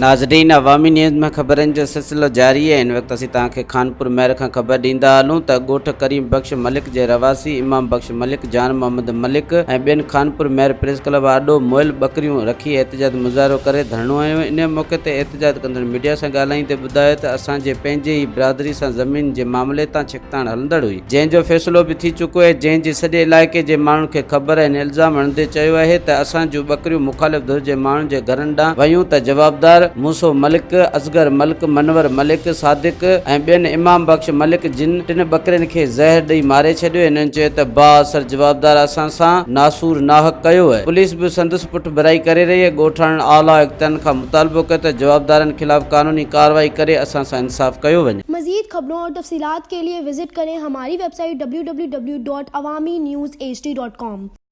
ناظرين عوامي نيوز ۾ خبرن جو سلسلو جاري آهي هن وقت اسين توهان کي خانپور مهر کان خبر ڏيندا هلون ته ڳوٺ ڪريم بخش ملڪ جي رهواسي امام بخش ملڪ، جان محمد ملڪ ۽ ٻين خانپور مهر پريس ڪلب آڏو مئل ٻڪريون رکي احتجاج مظاهرو ڪري ڌرڻو هنيو انهي موقعي تي احتجاج ڪندڙ ميڊيا سان ڳالهائيندي ٻڌايو ته اسان جي پنهنجي ئي برادري سان زمين جي معاملي تان ڇڪتاڻ هلندڙ هئي جنهن جو فيصلو به ٿي چڪو اهي جنهن جي سڄي علائقي جي ماڻهن کي خبر آهي هن الزام هڻندي چيو اهي ته اسان جون ٻڪريون مخالف ڌر جي ماڻهن جي گهرن ڏانهن ويون ته جوابدار موسو ملڪ، اصغر ملڪ، منور ملڪ، صادق ۽ ٻين امام بخش ملڪ جن ٽن ٻڪرين کي زهر ڏئي ماري ڇڏيو هنن چيو ته بااثر جوابدار اسان سان ناسور ناحق ڪيو اهي پوليس به سندس پٺڀرائي ڪري رهي اهي ڳوٺاڻن اعليٰ اختيارن کان مطالبو ڪيو ته جوابدارن خلاف قانوني ڪارروائي ڪري اسان سان انصاف ڪيو وڃي. مزيد خبرون اور تفصيلات کے لئے وزٽ ڪرين ھماري web site www.awamiNewsHD.com.